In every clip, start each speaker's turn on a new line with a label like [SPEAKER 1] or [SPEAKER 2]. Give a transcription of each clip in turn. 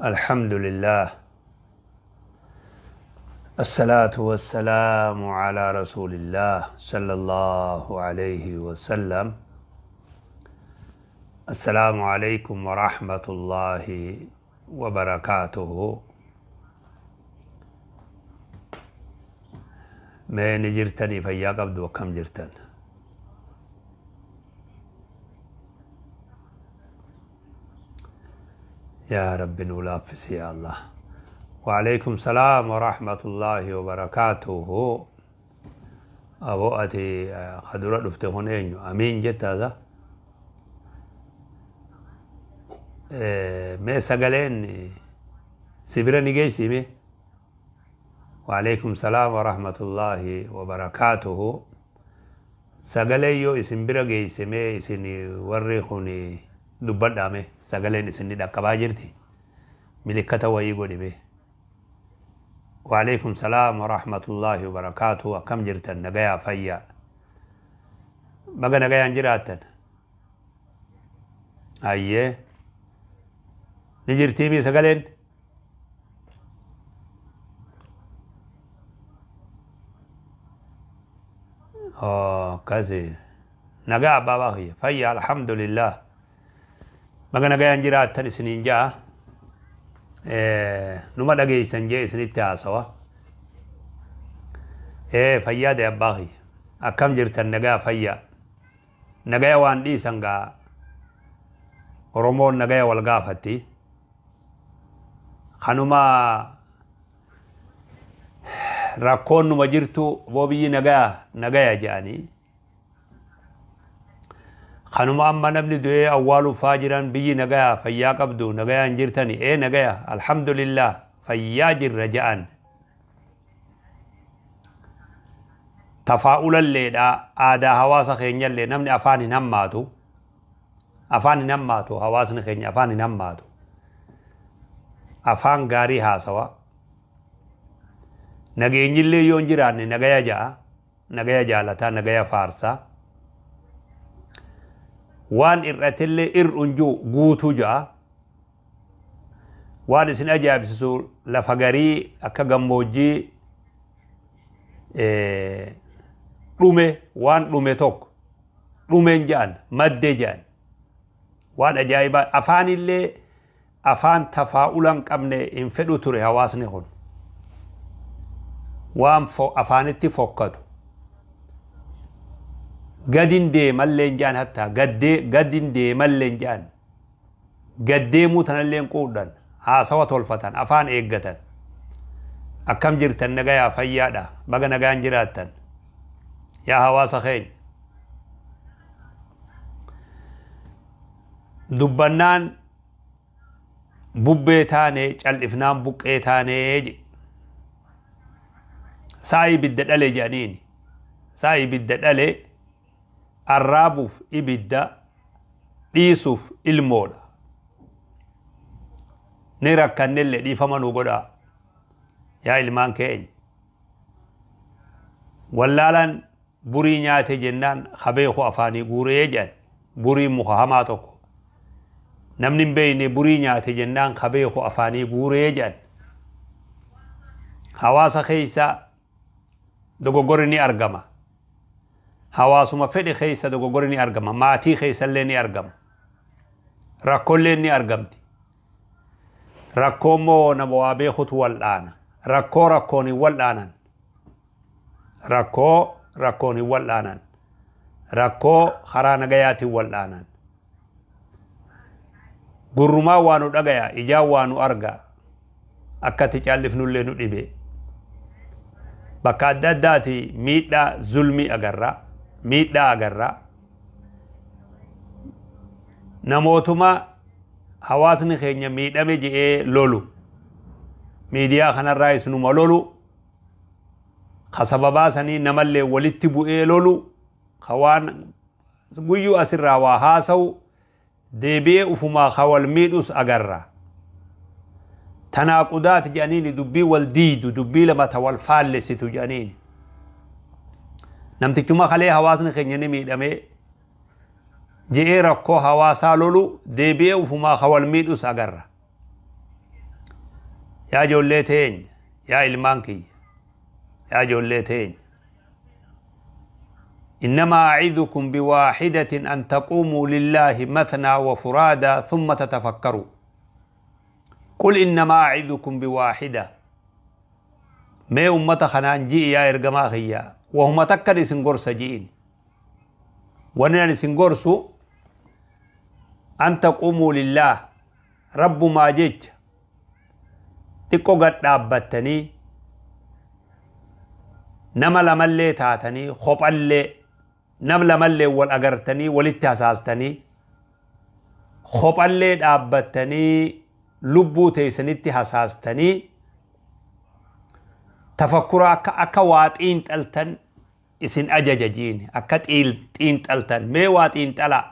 [SPEAKER 1] الحمد لله، الصلاة والسلام على رسول الله صلى الله عليه وسلم. السلام عليكم ورحمة الله وبركاته. Mee ni jirtanii? Fayyaa qabdu? Akkam jirtan? Yaa Rabbi, nuu laaffisi, yaa Allah. وعليكم السلام ورحمة الله وبركاته. Aboo, ati kadura dhufte kun eenyu? Amiin jettaasa. Mee sagaleen si bira ni geessi mee? وعليكم السلام ورحمة الله وبركاته. Sagalee yoo isin bira geesse, mee isin warri kun dubbadhaa. Mee sagaleen isin ni dhaqqabaa jirti? Milikkata wayii godhi mee. وعليكم السلام ورحمة الله وبركاته. Akkam jirtan? Nagayaa, fayyaa? Baga nagayaan jiraattan. Hayyee, ni jirtii mi sagaleen? Akkasi, nagaa abbaa baay'ee, fayyaa, alhamdulillah. Baga nagayaan jiraattan isiniin ja'a. Numa dhageeysan jee isinitti haasawa. Fayyaa de, abbaa kiyya. Akkam jirtan? Nagaa, fayyaa? Nagaya waan dhiisan gaa, Oromoon nagaya wal gaafatti. Kanuma rakkoon numa jirtu boo, biyyi nagaya nagaya jedhanii. Kanuma amma namni du'ee awwaaluuf faa jiran, biyyi nagaya, fayyaa qabdu, nagayaan jirtani? Ee, nagaya, alhamdulillah, fayyaa jirra jedhan. Tafaa'ulalleedha, aadaa hawaasa keenyallee namni afaan hin hammaatu. Afaan hin hammaatu, hawaasni keenya afaan hin hammaatu. Afaan gaarii haasawa. Nageenyillee yoo hin jiraanne nagaya ja'a, nagaya jaalataa, nagaya faarsaa. Waan irratillee ir'un jiru guutuu ja'a. Waan isin ajaa'ibsiisu, lafa garii akka gammoojjii dhume, waan dhume tokko dhumeen jedhan, maddee jedhan. Waan ajaa'ibaa, afaanillee afaan tafaa'ula hin qabne hin fedhu ture hawaasni kun. Waan afaanitti fokkatu. Gadin deemallee hin jedhan, hattaa gadin deemallee hin jedhan. Gaddeemuu tanallee hin quudhan, haasawa tolfatan, afaan eeggatan. Akkam jirtan? Nagayaa, fayyaadha? Baga nagaan jiraattan, yaa hawaasa keenya. Dubbannaan bubbee taane, cal'ifnaan buqqee taanee jedhe. Sa'a ibidda dhale jedhaniini. Sa'a ibidda dhale arraabuuf ibidda dhiisuuf ilmoodha. Ni rakkannellee dhiifama nu godhaa. Yaa ilmaan keenya. Wallaalaan burii nyaate jennaan habeeku afaanii guuree jedhan. Buriin muka hamaa tokko. Namni hin beekne burii nyaate jennaan habeeku afaanii guuree jedhan. Hawaasa keessa dogoggorri ni argama. Hawaasuma fedhe keessa dogoggorri ni argama. Maatii keessallee ni argama. Rakkoollee ni argamti. Rakkoo immoo nama waa beekutu wal'aana. Rakkoo rakkoon hin wal'aanan. Rakkoo rakkoon hin wal'aanan. Rakkoo karaa nagayaatiin wal'aanan. Gurrumaa waa nu dhagaya, ijaan waa nu arga. Akkatti callifnullee nu dhibe. Bakka adda addaati miidhaa zulmii agarra. Miidhaa agarra. Namootuma hawaasni keenya miidhame je'ee lolu. Miidiyaa kanarraa isinuma lolu. Ka sababaa sanii namallee walitti bu'ee lolu. Ka waan guyyuu asirraa waa haasa'u deebi'ee ufumaa ka wal miidhus agarra. Tanaaqudaat jedhaniini, dubbii wal diidu, dubbii lama ta wal faallessitu jedhaniini. Namtichuma kalee hawaasni keenya ni miidhamee je'ee rakkoo hawaasaa lolu deebi'ee ufumaa ka wal miidhus agarra. Yaa ijoollee teenya, yaa ilmaan kiyya, yaa ijoollee teenya. إنما أعظكم بواحدة أن تقوموا لله مثنى وفرادى ثم تتفكروا. قل إنما أعظكم بواحدة. Mee ummata kanaan ji'i, yaa ergamaa kiyyaa, wahuma takkan isin gorsa ji'in. Wanni an isin gorsu أن تقوموا لله, rabbumaa jecha xiqqoo gad dhaabbattanii, nama lamallee taatanii, kophallee nam lamallee wal agartanii walitti hasaastanii, kophallee dhaabbattanii lubbuu teessanitti hasaastanii, tafakkura akka waa xiinxaltan isin ajaja jiin. Akka xiinxaltan, mee waa xiinxalaa,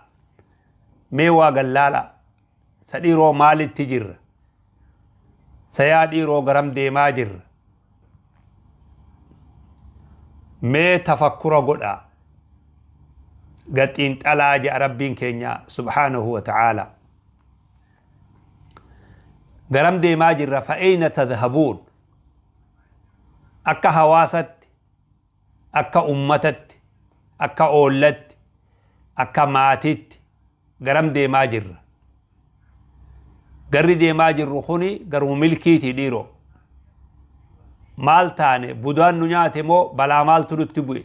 [SPEAKER 1] mee waa gallaala. Sa dhiiroo, maalitti jirra? Sa yaa dhiiroo, garam deemaa jirra? Mee tafakkura godhaa, gad xiinxalaa jedha Rabbiin keenya سبحانه وتعالى. Garam deemaa jirra? فأين تذهبون? Akka hawaasatti, akka ummatatti, akka oollatti, akka maatitti garam deemaa jirra? Garri deemaa jirru kuni garuma milkiiti dhiiroo? Maal taane? Budaan nu nyaate moo balaa maaltu nutti bu'e?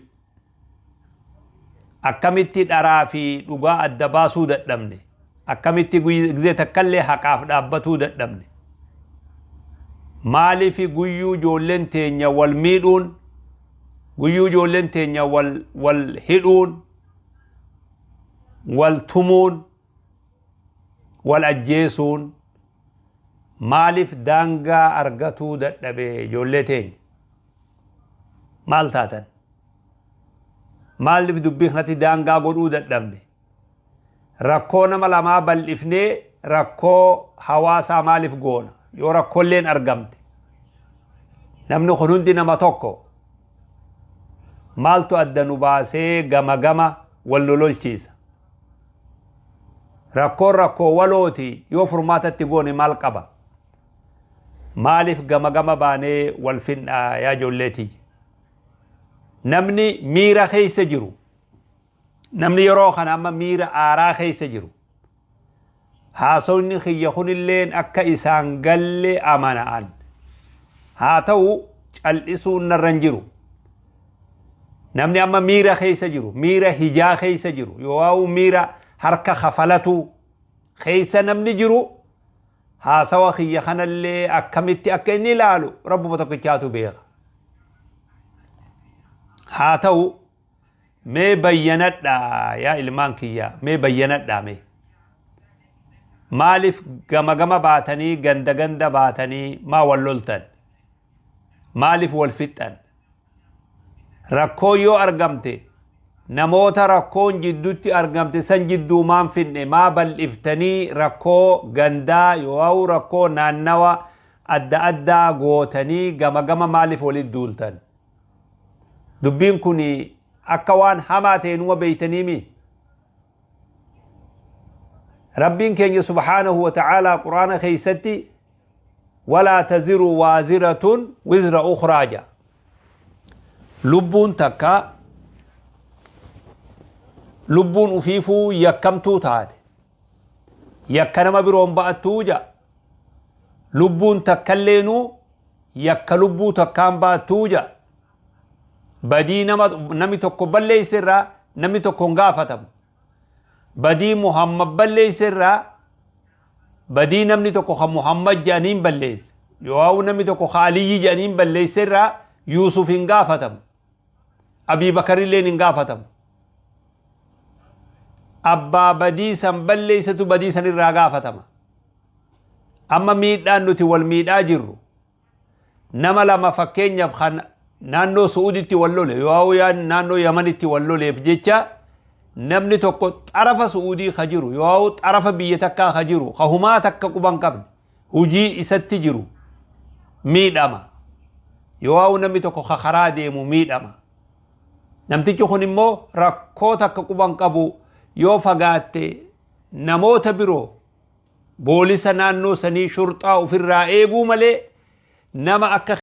[SPEAKER 1] Akkamitti dharaa fi dhugaa adda baasuu dadhabne? Akkamitti gizee takkallee haqaaf dhaabbatuu dadhabne? Maaliif guyyuu ijoolleen teenya wal miidhuun, guyyuu ijoolleen teenya wal hidhuun, wal tumuun, wal ajjeesuun maaliif daangaa argatuu dadhabe? Ijoollee teenya, maal taatan? Maaliif dubbii kanatti daangaa godhuu dadhabne? Rakkoo nama lamaa bal'ifnee rakkoo hawaasaa maaliif goona? Yoo rakkoolleen argamte, namni kun hundi nama tokko. Maaltu adda nu baasee gama gama wal lololchiisa? Rakkoon rakkoo walooti. Yoo furmaatatti goone maal qaba? Maaliif gama gama baanee wal finnaa? Yaa ijoolleetii, namni miira keessa jiru, namni yeroo kana amma miira aaraa keessa jiru, haasawni kiyya kunilleen akka isaan galle amana'an. Haa ta'u, cal'isuun narra hin jiru. Namni amma miira keessa jiru, miira hijaa keessa jiru, yoo miira harka kafalatu keessa namni jiru, haasawa kiyya kanallee akkamitti akka inni ilaalu Rabbuma tokkichaatu beeka. Haa ta'u, mee bayyanadhaa, yaa ilmaan kiyya, mee bayyanadhaa. Mee maaliif gama gama baatanii, ganda ganda baatanii maa wal loltan? Maaliif wal fixxan? Rakkoo yoo argamte, namoota rakkoon jidduutti argamte san jidduu maan finne? Maa bal'iftanii rakkoo gandaa yoo rakkoo naannawa adda addaa gootanii gama gama maaliif walitti duultan? Dubbiin kun akka waan hamaa ta'e numa beeytaniimi. Rabbiin keenya سبحانه وتعالى quraana keeysatti ولا تزر وازرة وزر أخرى ja. Lubbuun takka lubbuun ufiifuu yakkamtuu taate yakka nama biroon ba'attuu ja. Lubbuun takkaleenuu yakka lubbuu takkaan ba'attuu ja. Badii nama namni tokko balleeyse irraa namni tokko hin gaafatamu. Badii Muhammad balleeyse irraa, badii namni tokko kan Muhammad jedhaniin balleeyse yoo namni tokko ka Aliyyi jedhaniin balleeyse irraa Yuusuf hin gaafatamu, Abii Bakarilleen hin gaafatamu. Abbaa badii san balleeysatu badii san irraa gaafatama. Amma miidhaan nuti wal miidhaa jirru, nama lama fakkeenyaaf kan naannoo Su'uuditti wal lole yoo naannoo Yamanitti wal loleef jecha, namni tokko xarafa Su'uudii ka jiru yoo xarafa biyya takkaa ka jiru, ka humaa takka quban qabne, hujii isatti jiru miidhama, yoo namni tokko ka karaa deemu miidhama. Namtichi kun immoo rakkoo takka quban qabu. Yoo fagaatte namoota biroo, boolisa naannoo sanii, shurxaa ofirraa eeguu malee. Nama akka